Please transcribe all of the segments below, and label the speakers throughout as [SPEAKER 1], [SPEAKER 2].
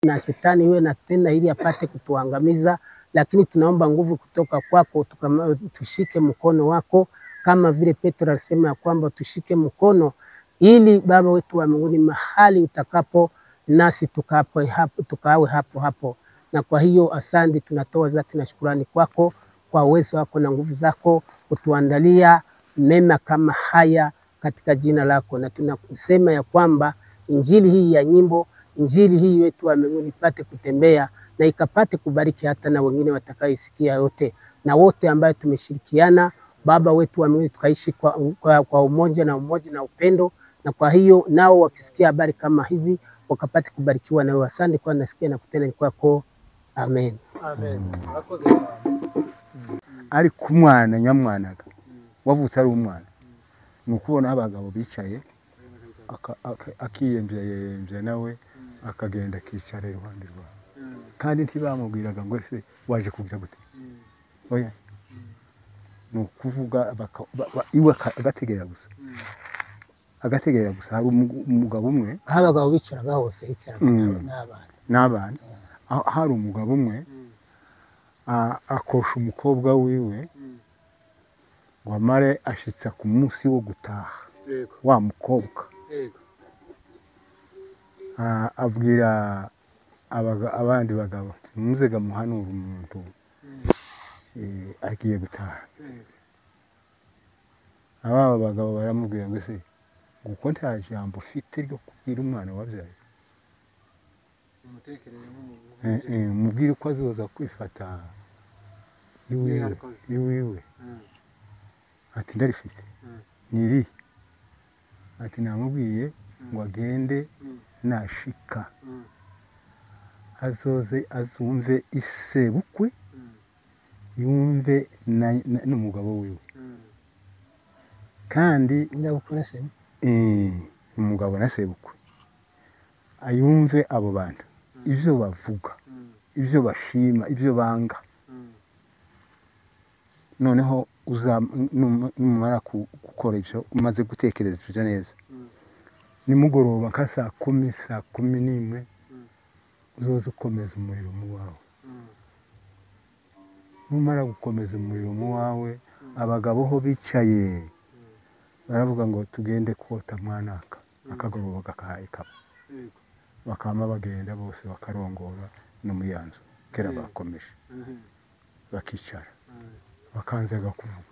[SPEAKER 1] Na shetani iwe na tena ili apate kutuangamiza, lakini tunaomba nguvu kutoka kwako, tushike mkono wako kama vile Petro alisema ya kwamba tushike mkono ili Baba wetu wa mbinguni mahali utakapo nasi tukapo hapo, tukawe hapo hapo. Na kwa hiyo asante, tunatoa zati na shukurani kwako kwa uwezo wako na nguvu zako kutuandalia mema kama haya katika jina lako. Na tunasema ya kwamba injili hii ya nyimbo, injili hii wetu wa mbinguni ipate kutembea na ikapate kubariki hata na wengine watakaisikia yote, na wote ambayo tumeshirikiana Baba wetu wa mbinguni tukaishi kwa umoja na umoja na upendo. Na kwa hiyo nao wakisikia habari kama hizi wakapate kubarikiwa na wewe. Asante kwa nasikia na kutenda ni kwako. Amen.
[SPEAKER 2] Amen. Murakoze cyane.
[SPEAKER 3] Ariko umwana nyamwanaga wavutse ari umwana, ni ukubona abagabo bicaye akiyemvya yemvya nawe akagenda akicara iruhande rwabo, kandi ntibamubwiraga ngo ese waje kugira gute. Oya, ni ukuvuga iwe agategera gusa, agategera gusa. Hari umugabo umwe
[SPEAKER 1] aho abagabo bicaraga hose hicaraga n'abana
[SPEAKER 3] n'abana. Hari umugabo umwe akosha umukobwa wiwe ngo amare ashitsa ku munsi wo gutaha wa mukobwa, abwira abandi bagabo muzega muhanura umuntu agiye gutaha. Aba bagabo baramubwira ngo ese nguko nta jambo ufite ryo kubwira umwana wabyaye, mubwire uko azoza kwifata iwiwe. Ati ndarifite niri. Ati namubwiye ngo agende nashika azoze azumve isebukwe, yumve n'umugabo wiwe, kandi umugabo na sebukwe ayumve abo bantu ibyo bavuga, ibyo bashima, ibyo banga. Noneho numara gukora ibyo, umaze gutekereza ibyo neza, nimugoroba nka saa 10 saa 11 uzoza ukomeza umuriro mu wawe. Numara gukomeza umuriro mu wawe, abagabo ho bicaye baravuga ngo tugende kota mwanaka, akagoroba gakahaye kaba, bakama bagenda bose bakarongora no muyanzo kera bakomeje bakicara bakanzaga kuvuga.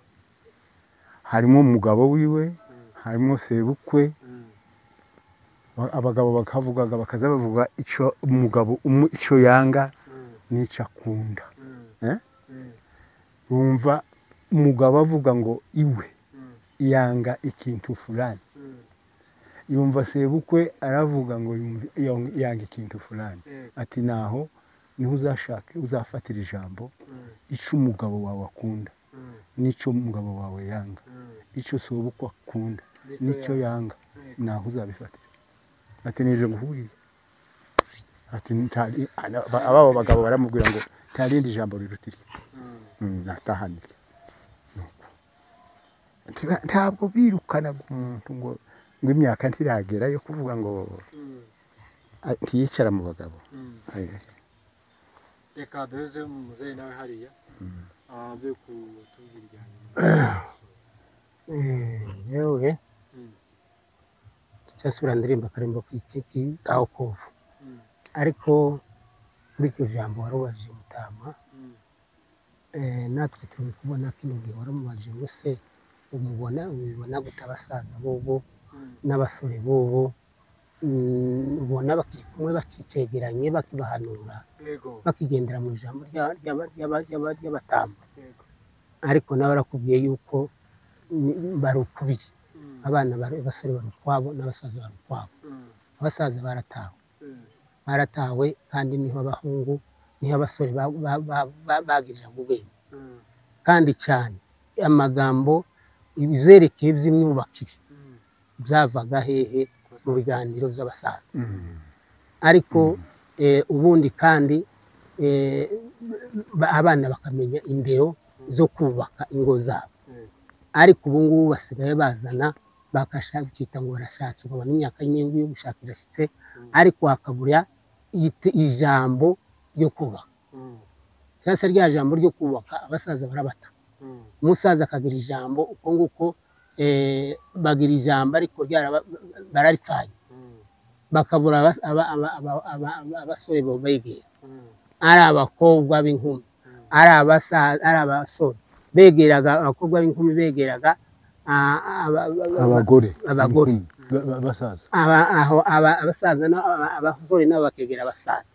[SPEAKER 3] Harimo umugabo wiwe, harimo sebukwe, abagabo bakavugaga bakaza bavuga ico umugabo ico yanga n'ico akunda. Bumva umugabo avuga ngo iwe yanga ikintu fulani, yumva sebukwe aravuga ngo yanga ikintu fulani. Ati naho niho uzashake uzafatira ijambo ico umugabo wawe akunda n'ico umugabo wawe yanga, ico sobukwe akunda n'ico yanga, naho uzabifatira. Ati nije guhuriye. Ati ababo bagabo baramubwira ngo nta jambo rirutira natahanire. Ntabwo birukana umuntu ngo imyaka ntiragera yo kuvuga ngo ntiyicara mu bagabo.
[SPEAKER 2] Reka duheze muzehe nawe hariya aze kutubwira ijyanye.
[SPEAKER 1] Yewe cyasura ndirimba karimbo kwitiki aho kovu, ariko muri iryo jambo warubaje mutama, natwe turi kubona kino gihe waramubaje ngo se umubona ubibona gute abasaza bobo n'abasore bobo, ubona bakiri kumwe bakicegeranye bakibahanura bakigendera mu ijambo ry'abatamba. Ariko nawe arakubwiye yuko bari ukubiri, abana basore bari ukwabo n'abasaza bari ukwabo. Abasaza baratawe, baratawe, kandi niho abahungu niho abasore bagirira ubwenge kandi cyane. Amagambo ibyerekeye by'imyubakire byavaga hehe? Mu biganiro by'abasaza. Ariko ubundi kandi abana bakamenya indero zo kubaka ingo zabo. Ariko ubu ngubu basigaye bazana bakashaka ngo barashatse, ukabona imyaka y'imyingi yo gushaka irashyitse, ariko hakabura ijambo ryo kubaka. Sasa rya jambo ryo kubaka abasaza barabata, umusaza akagira ijambo uko nguko, bagira ijambo ariko bararipfanye, bakabura abasore begera, ari abakobwa b'inkumi, ari abasore begeraga, abakobwa b'inkumi begeraga
[SPEAKER 3] abagore,
[SPEAKER 1] abagore
[SPEAKER 3] abasaza,
[SPEAKER 1] abasaza abasore nabo bakegera abasaza.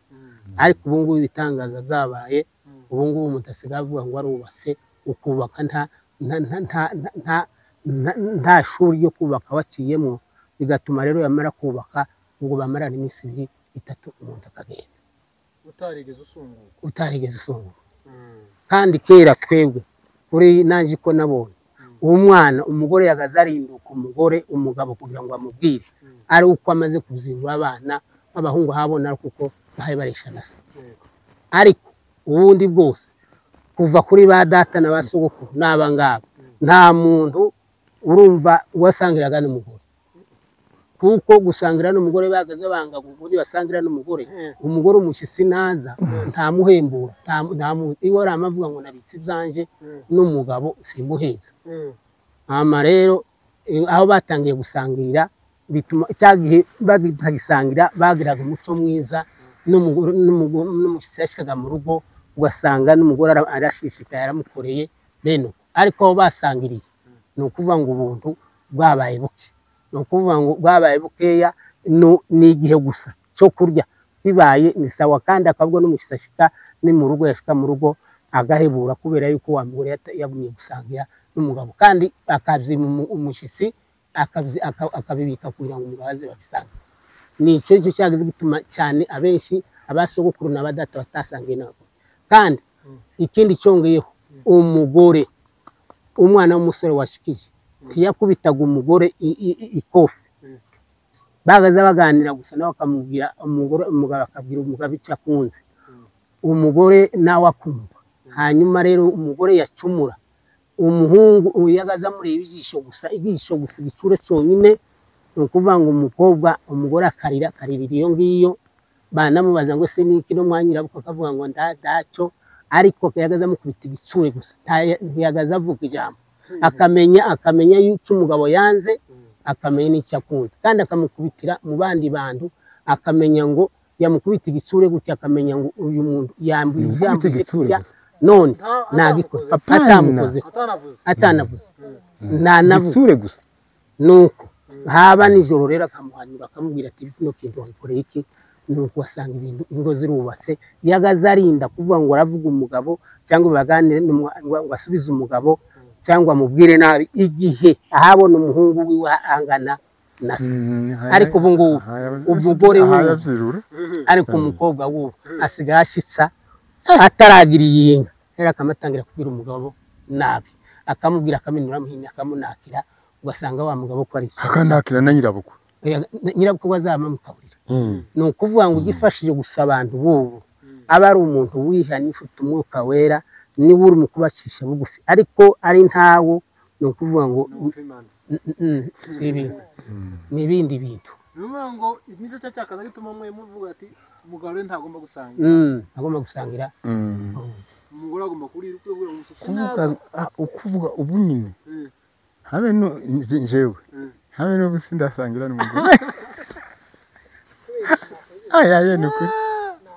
[SPEAKER 1] Ariko ubu ngubu ibitangaza byabaye, ubu ngubu umuntu asigaye avuga ngo arubatse, ukubaka nta shuri ryo kubaka waciyemo, bigatuma rero yamara kubaka ngo bamarane iminsi 2 3 umuntu akagenda utarigeze usunguka. Kandi kera twebwe kuri nanjye ko nabonye umwana umugore yagaze arinduka umugore umugabo kugira ngo amubwire ari uko amaze kuzibura abana b'abahungu habona kuko bahaye baresha na se. Ariko ubundi bwose kuva kuri ba data na ba sogokuru n'aba ngaba nta muntu urumva wasangiraga n'umugore, kuko gusangira n'umugore bagaze banga ubundi basangira n'umugore, umugore umushyitsi naza ntamuhembura, iwe aramavuga ngo nabitse ibyanje n'umugabo simuheza. Hama rero aho batangiye gusangirira bituma cya gihe batagisangira bagiraga umuco mwiza, n'umushyitsi yashikaga mu rugo ugasanga n'umugore arashishikaye aramukoreye bene. Ariko aho basangiriye ni ukuvuga ngo ubuntu bwabaye buke, ni ukuvuga ngo bwabaye bukeya, ni igihe gusa cyo kurya bibaye ni sawa. Kandi akabwo n'umushyitsi ashika ni mu rugo, yashika mu rugo agahebura kubera yuko wa mugore yagumye gusangira n'umugabo, kandi akabyima umushyitsi akabibika kugira ngo umugabo aze babisange. Ni icyo cyo cyagize gituma cyane abenshi abasogokuru n'abadata batasangiye nabo. Kandi ikindi cyongeyeho, umugore umwana w'umusore washikije ntiyakubitaga umugore ikofi, bagaza baganira gusa nawe akamubwira umugore, umugabo akabwira umugabo icyo akunze, umugore nawe akumva. Hanyuma rero umugore yacumura umuhungu yagaza amureba ijisho gusa, ijisho gusa igicure cyonyine, ni ukuvuga ngo umukobwa umugore akarira akaririra iyo ngiyo, banamubaza ngo se niki no mwanyirabukwe akavuga ngo ndacyo, ariko yagaza amukubita igitsure gusa, ntiyagaza avuga ijambo, akamenya yuko umugabo yanze, akamenya n'icyo akunda, kandi akamukubitira mu bandi bantu, akamenya ngo yamukubita igitsure gutya, akamenya ngo uyu muntu yambuye ijambo none nagikoze atamukoze atanavuze ntanavuze
[SPEAKER 3] gusa.
[SPEAKER 1] Nuko haba nijoro rero akamuhanura akamubwira ati kino kintu wagikoreye iki, nuko wasanga ibintu ingo zirubatse. Yagaze arinda kuvuga ngo aravuga umugabo cyangwa baganire ngo asubize umugabo cyangwa amubwire nabi igihe ahabona umuhungu wiwe angana na se. Ariko ubu ngubu umugore we, ariko umukobwa we asigaye ashitsa ataragira iyinga, rero akamatangira kubwira umugabo nabi, akamubwira akaminura muhini akamunakira, ugasanga wa mugabo ko ari
[SPEAKER 4] akanakira na nyirabukwe,
[SPEAKER 1] nyirabukwe azamukaburira. Ni ukuvuga ngo ugifashije gusa abantu bubu aba ari umuntu wihanye ufite umwuka wera, niba uri mu kubacisha bugufi, ariko ari ntawo, ni ukuvuga ngo ni ibindi bintu.
[SPEAKER 2] Ngo nicyo cyakaza gituma mwe muvuga ati umugabo ntagomba gusangira,
[SPEAKER 1] agomba gusangira,
[SPEAKER 2] umugore agomba kurira ukwe
[SPEAKER 4] ukuvuga ubu nyine habe no njewe habe no busindasangira n'umugore. Aya nukuri,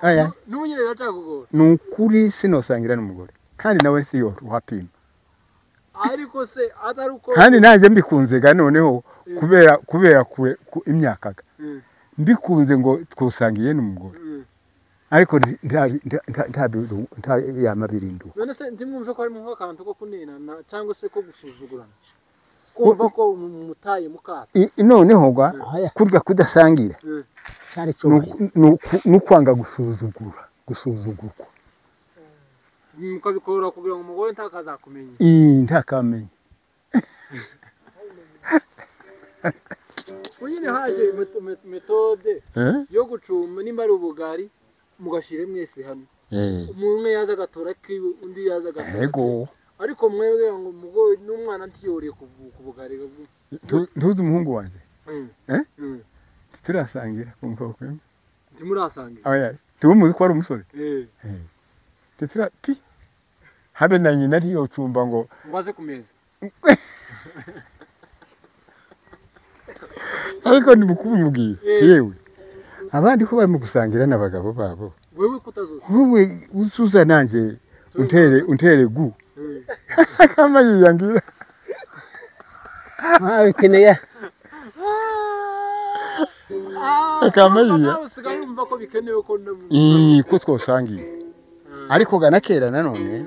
[SPEAKER 4] aya
[SPEAKER 2] n'ubu nyine biracakugora,
[SPEAKER 4] nukuri sinosangira n'umugore, kandi nawe si yo wapima.
[SPEAKER 2] Ariko se atari uko
[SPEAKER 4] kandi naje mbikunze ga noneho kubera imyaka mbikunze ngo twosangiye n'umugore, ariko nta yamabirindu.
[SPEAKER 2] None se ntimwumve ko harimo nk'akantu ko kunenana cyangwa se ko gusuzugurana, kumva ko mutaye mukato
[SPEAKER 4] noneho ga kurya kudasangira n'ukwanga gusuzugura, gusuzugurwa
[SPEAKER 2] mukabikora kugira ngo umugore ntakazakumenya,
[SPEAKER 4] ntakamenya.
[SPEAKER 2] Nyine haje metode yo gucuma nimba ari ubugari mugashire mwese hamwe, umwe yaza agatora kiwe undi yaza agatora. Ariko mwebwe ngo umugore n'umwana ntiyoriye ku bugari.
[SPEAKER 4] Ntuzi umuhungu wanjye turasangira kumva ko
[SPEAKER 2] Ntimurasangira.
[SPEAKER 4] Oya, tumuzi ko ari umusore. Tetura pi. Habe na nyina ntiyocumba ngo
[SPEAKER 2] ngwaze ku meza.
[SPEAKER 4] Ariko ndimukubimubwiye. Yewe. Abandi ko barimo gusangira n'abagabo babo.
[SPEAKER 2] Wewe kutazuza.
[SPEAKER 4] Wewe uzuza nanje untere gu. Kama yiyangira.
[SPEAKER 1] Bikeneye.
[SPEAKER 4] Kama yiya.
[SPEAKER 2] Usigaye umva ko bikenewe ko
[SPEAKER 4] ko twosangiye. Ariko gana kera nanone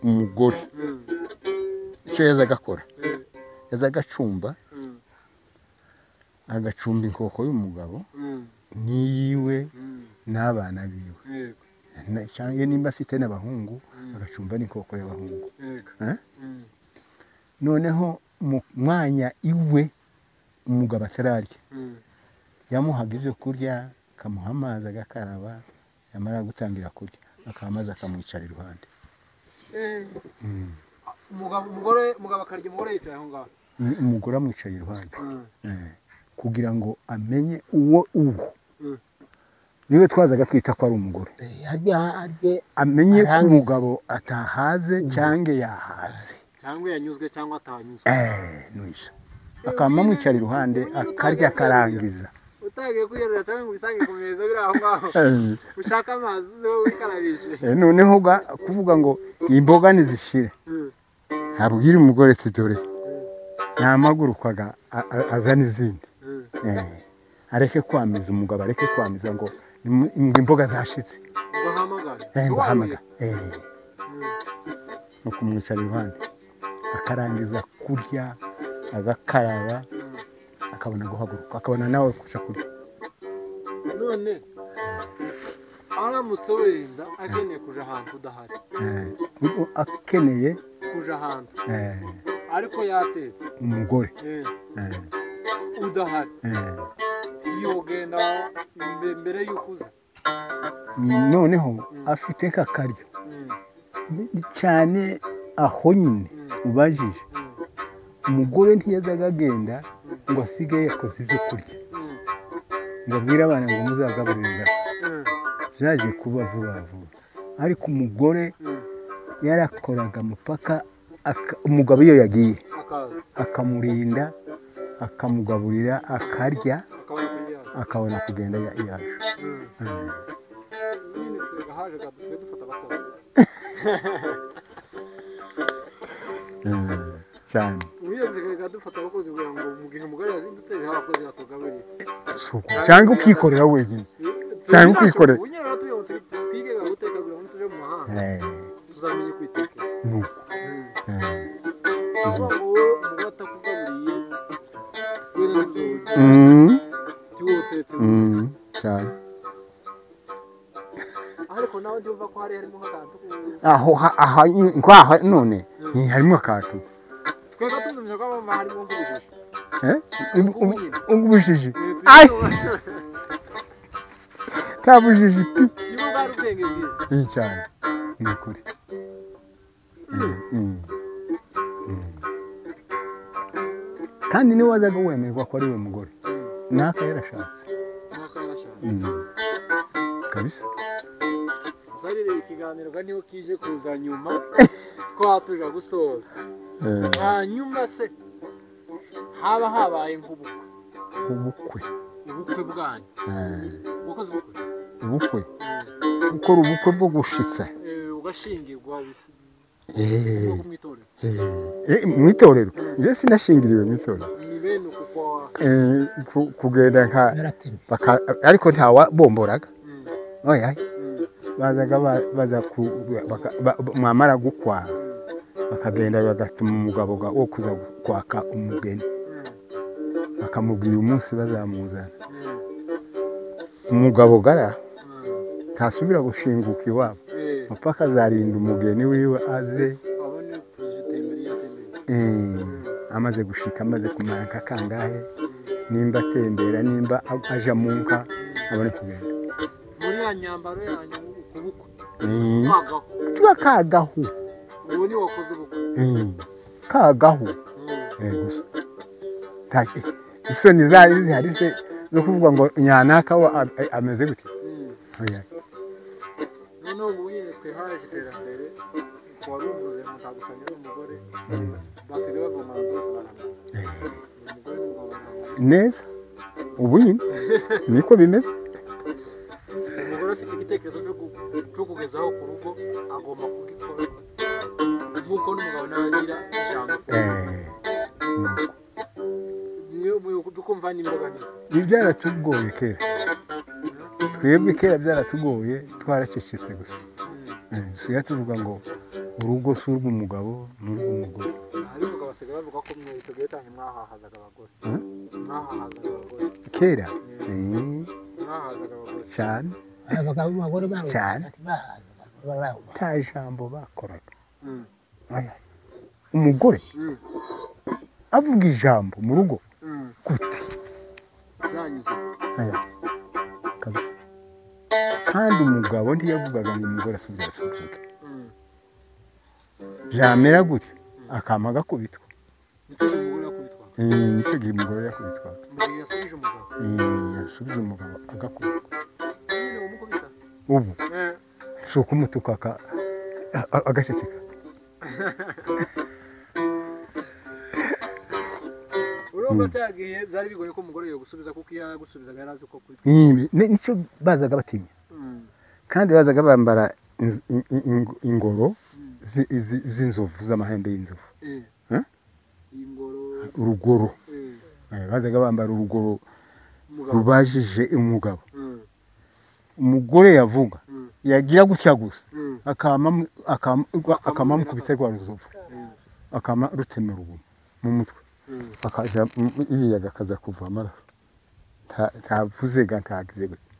[SPEAKER 4] umugore icyo yazaga akora yazaga acumba agacumba inkoko y'umugabo niyiwe n'abana biwe cyangwa nimba afite n'abahungu agacumba n'inkoko y'abahungu. Noneho mu mwanya iwe umugabo atararya yamuhaga ibyo kurya akamuha amazi agakaraba yamara gutangira kurya akamaze akamwicara iruhande.
[SPEAKER 2] Umugabo akarya umugore yicaye aho ngaho.
[SPEAKER 3] Umugore amwicaye iruhande kugira ngo amenye uwo niwe twazaga twita ko ari umugore. Amenye ko umugabo atahaze cyangwa yahaze
[SPEAKER 2] cyangwa yanyuzwe cyangwa atanyuzwe.
[SPEAKER 3] Nuisha akama amwicara iruhande akarya akarangiza.
[SPEAKER 2] Utagiye kwiyarura cyangwa ngo ubisange ku meza biri aho ngaho ushaka amazi uze wikarabishe.
[SPEAKER 4] Noneho kuvuga ngo imboga nizishire abwira umugore ati dore namagurukaga azana izindi. Areke kwamiza umugabo, areke kwamiza ngo imboga zashitse ngo ahamagare. No kumwicara iruhande akarangiza kurya agakaraba akabona guhaguruka akabona nawe kuja kurya.
[SPEAKER 2] None aramutse wenda akeneye kuja ahantu udahari,
[SPEAKER 3] akeneye
[SPEAKER 2] kuja ahantu ariko yatetse
[SPEAKER 3] umugore
[SPEAKER 2] udahari yogenda mbere y'ukuza.
[SPEAKER 3] Noneho afite kakaryo cyane aho nyine ubajije umugore ntiyazaga agenda ngo asige yakoze ibyo kurya ngo abwire abana ngo muzagaburire. Byaje kuba vuba vuba ariko umugore yarakoraga mupaka umugabo iyo yagiye akamurinda akamugaburira akarya akabona kugenda yaje. Cyane cyangwa ukikorera wenyine cyangwa ukikorera cyane. Aho aho none harimo akantu ubujiji. Nta bujiji pi cyane ni ukuri. Kandi niwe wazaga wemerwa ko ari we mugore naka yarashatse kabisa.
[SPEAKER 2] Musarire ikiganiro kandi niho kije kuza nyuma twatuja gusoza. Hanyuma se haba habaye nk'ubukwe ubukwe bwanyu wakoze
[SPEAKER 4] ubukwe gukora ubukwe bwo gushitsa
[SPEAKER 2] ugashingirwa
[SPEAKER 4] mu itorero. Njye sinashingiriwe mu itorero kugenda nka ariko ntawabomboraga. Oya bazaga baza mwamara gukwa bakagenda bagatuma umugabo wo kuza kwaka umugeni bakamubwira umunsi bazamuzana. Umugabo gara ntasubira gushinguka iwabo mpaka azarinda umugeni wiwe aze amaze gushika amaze kumara nka kangahe nimba atembera nimba aja mu nka abone kugenda.
[SPEAKER 2] Muri ya nyambaro yanyu kubukwe
[SPEAKER 4] tuba kagahu
[SPEAKER 2] ubu ni wakoze ubukwe
[SPEAKER 4] kagahu gusa isoni zari zihari se
[SPEAKER 3] No kuvuga ngo nyanaka ameze gute. Oya.
[SPEAKER 2] None ubu nyine twe haje iterambere waruvuze mutagusanyira umugore basigaye bavoma bose barangana. Umugore n'umugabo barangana.
[SPEAKER 3] Neza. Ubu nyine niko bimeze.
[SPEAKER 2] Umugore afite igitekerezo cyo kugezaho ku rugo agomba kugikora nk'uko n'umugabo nawe agira ijambo. Dukumva n'imbogamizi.
[SPEAKER 3] Ibi byaratugoye kera. Twebwe kera byaratugoye twaracecetse gusa. Dusigaye tuvuga ngo urugo si urw'umugabo ni urw'umugore.
[SPEAKER 2] Ariko basigaye bavuga ko mwe icyo gihe cyanyu mwahahazaga abagore. Mwahahazaga abagore.
[SPEAKER 3] Kera?
[SPEAKER 2] Mwahahazaga abagore.
[SPEAKER 3] Cyane.
[SPEAKER 1] Abagabo abagore babo
[SPEAKER 3] cyane. Nta ijambo bakoraga. Umugore avuga ijambo mu rugo gute? Kandi umugabo ntiyavugaga ngo umugore asubire asubize. Byamera gutyo akama agakubitwa. Nicyo gihe umugore yakubitwa. Yasubije umugabo agakubitwa. Ubu si ukumutuka agaceceka.
[SPEAKER 2] Urumva cyagiye byari bigoye ko umugore yogusubiza kuko iyo yagusubizaga yari azi uko kwitwa.
[SPEAKER 3] Nicyo bazaga batinya. Kandi bazaga bambara ingoro z'inzovu z'amahembe y'inzovu. Urugoro. Bazaga bambara urugoro rubajije umugabo. Umugore yavuga yagira gutya gusa akamamukubita rwa ruzovu akama rutemera ubu mu mutwe akaja iriyaga akaza kuva amaraso ntavuze ga ntagize gutya.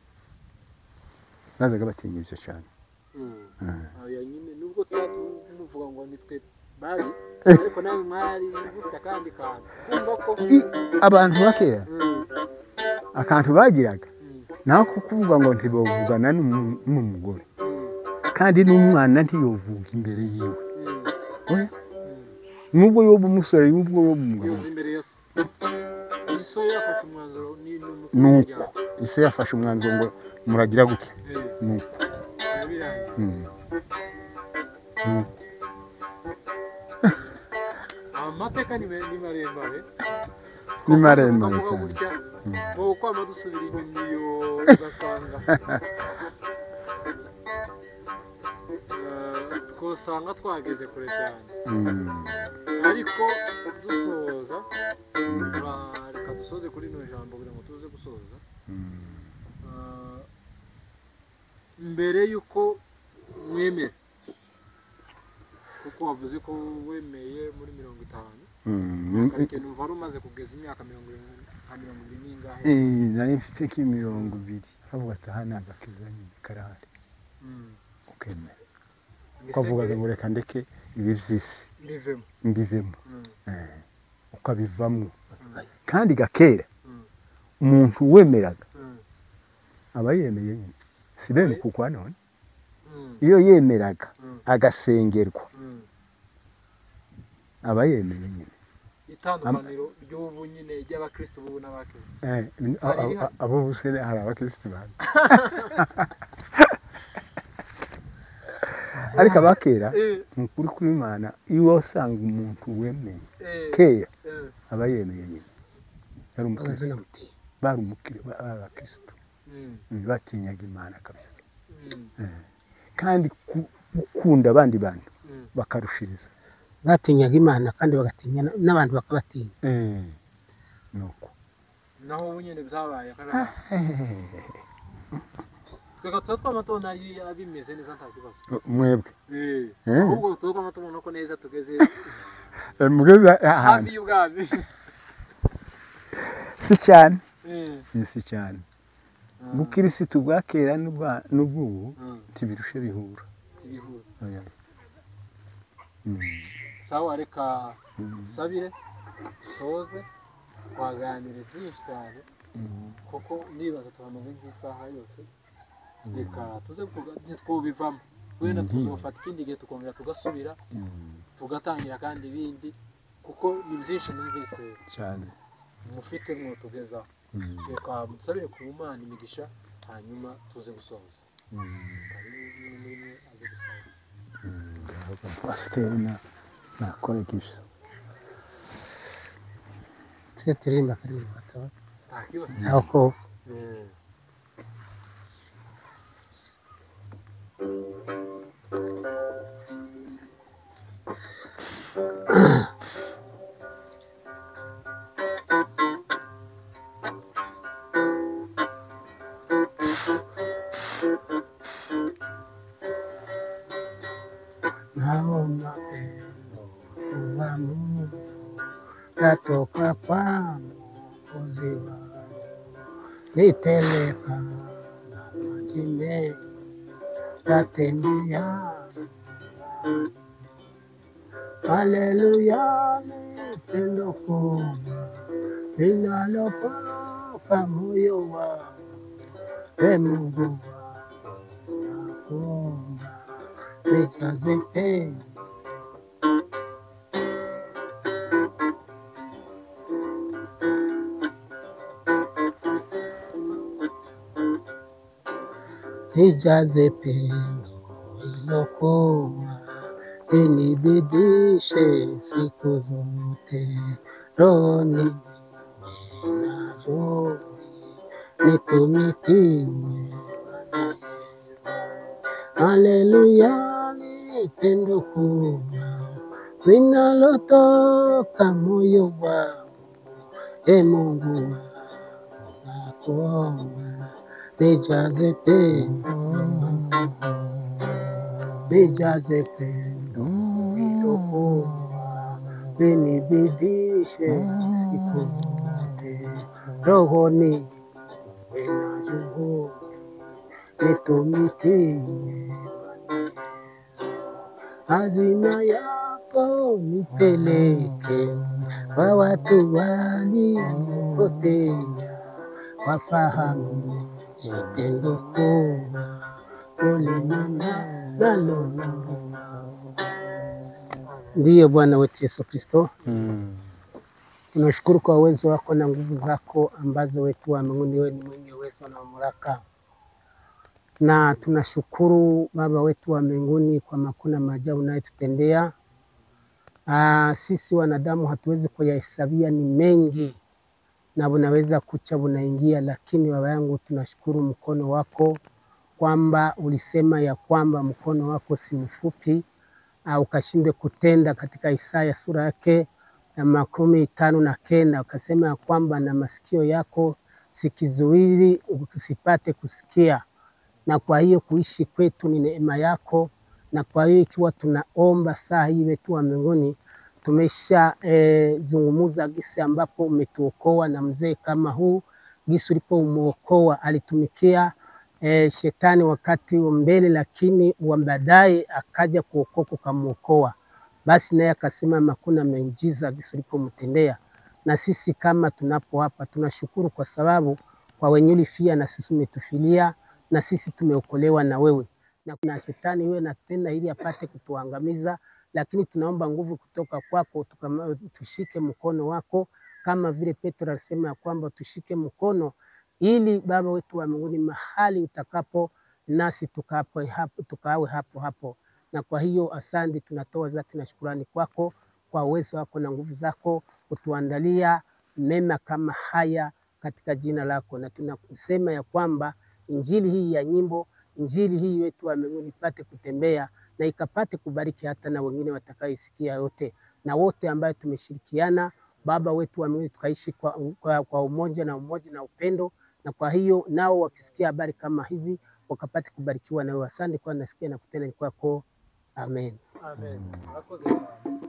[SPEAKER 3] Bazaga batinya ibyo cyane.
[SPEAKER 2] Oya nyine nubwo tumuvuga ngo nitwe babi ariko nawe mwari mufite akandi kantu kumva ko
[SPEAKER 3] abantu bakera akantu bagiraga nako kuvuga ngo ntibavugana n'umugore kandi n'umwana ntiyovuga imbere yiwe. Nubwo yoba umusore nubwo yoba umugabo nuko ise yafashe umwanzuro ngo muragira gutya nuko
[SPEAKER 2] amateka ni maremare.
[SPEAKER 3] Ni maremare cyane.
[SPEAKER 2] Ngo kwama dusubira inyuma iyo ugasanga twosanga twageze kure cyane. Ariko dusoza reka dusoze kuri ino jambo kugira ngo tuze gusoza. Mbere yuko mwemera kuko wavuze ko wemeye muri 50 ariko numva wari umaze kugeza imyaka 70 n'ingahe?
[SPEAKER 3] Nari mfite nk'imirongo 20. Avuga ati aha ni agakiza nyine karahari. Ukemera ukavuga ngo reka ndeke ibi by'isi mbivemo ukabivamo. Kandi gakera umuntu wemeraga aba yemeye nyine si bene kuko none iyo yemeraga agasengerwa aba yemeye nyine.
[SPEAKER 2] Itandukaniro ry'ubu nyine ry'abakristo ubu n'abakristo
[SPEAKER 3] abo bose hari abakristo bane ariko abakera ni ukuri kw'Imana iyo wasanga umuntu wemeye kera aba yemeye nyine. Yari umukristo bari abakristo batinyaga Imana kabisa kandi gukunda abandi bantu bakarushiriza.
[SPEAKER 1] Batinyaga Imana kandi bagatinya n'abantu bakabatinya.
[SPEAKER 3] Nuko
[SPEAKER 2] naho ubu nyine byabaye tweka tuba twamatona bimeze neza nta kibazo
[SPEAKER 3] mwebwe
[SPEAKER 2] ahubwo tuba twamatona ko neza tugeze
[SPEAKER 3] mugeze ahantu
[SPEAKER 2] hafi y'ubwami
[SPEAKER 3] si cyane si cyane. Ubukirisitu bwa kera n'ubw'ubu ntibirushe bihura.
[SPEAKER 2] Sawa reka sabire dusoze twaganire byinshi cyane kuko nibaza tuhamaze nk'isaha yose. Reka tuze ntitwubivamo wenda tuzofata ikindi gihe tukongera tugasubira tugatangira kandi ibindi kuko ni byinshi numvise
[SPEAKER 3] cyane
[SPEAKER 2] mufite mwotugezaho. Reka musabire ku Mana imigisha, hanyuma tuze gusoza.
[SPEAKER 4] Pasiteri nakora ibyo.
[SPEAKER 1] Tujye turirimba akaririmbo gatoya. Aho naona pendo wa Mungu natoka kwa Mwokozi wangu, niteleka na maji mengi natembea. Haleluya, ni pendo kubwa linalopoka moyo wangu, e Mungu wangu nakuomba nijaze pendo. Nijaze pendo lilokuwa, linibidishe siku zote, roho niwe na juhudi, nitumikie. Haleluya, ni pendo kubwa linalotoka moyo wangu, e Mungu wangu nakuomba nijaze pendo, nijaze pendo lilokuwa, linibidishe siku zote, roho niwe na juhudi, nitumikie. Hazina yako nipeleke kwa watu waliopotea, wafahamu pendo kubwa ulinena nalo. Ndiyo Bwana wetu Yesu Kristo, tunashukuru kwa uwezo wako na nguvu zako ambazo wetu wa mbinguni, wewe ni mwenye uwezo na mamlaka. Na tunashukuru Baba wetu wa mbinguni kwa makuu na maajabu unayotutendea. Sisi wanadamu hatuwezi kuyahesabia, ni mengi na bunaweza kucha bunaingia, lakini Baba yangu tunashukuru mkono wako kwamba ulisema ya kwamba mkono wako si mfupi ukashindwe kutenda. Katika Isaya sura yake ya 59 ukasema ya kwamba na masikio yako sikizuili usipate kusikia. Na kwa hiyo kuishi kwetu ni neema yako. Na kwa hiyo ikiwa tunaomba saa hii wetu wa mbinguni, tumesha zungumuza gisi ambapo umetuokoa na mzee kama huu, gisi ulipomuokoa alitumikia shetani wakati wa mbele, lakini wa baadaye akaja kuokoka ukamuokoa. Basi naye akasema makuna miujiza gisi ulipomtendea. Na sisi kama tunapo hapa tunashukuru kwa sababu kwa wenye ulifia na sisi umetufilia, na sisi tumeokolewa na wewe. Na shetani iwe na tena ili apate kutuangamiza, lakini tunaomba nguvu kutoka kwako, tushike mkono wako kama vile Petro alisema kwamba tushike mkono, ili Baba wetu wa mbinguni mahali utakapo nasi tukawe hapo hapo. Na kwa hiyo asante, tunatoa zati na shukrani kwako kwa uwezo wako na nguvu zako kutuandalia mema kama haya katika jina lako. Na tunasema ya kwamba injili hii ya nyimbo, injili hii wetu wa mbinguni ipate kutembea na ikapate kubariki hata na wengine watakaoisikia yote, na wote ambayo tumeshirikiana Baba wetu wa mbinguni tukaishi kwa umoja na umoja na upendo. Na kwa hiyo nao wakisikia habari kama hizi wakapate kubarikiwa na wewe. Asante kwa nasikia na kutenda ni kwako. Amen.
[SPEAKER 2] Amen. Murakoze cyane.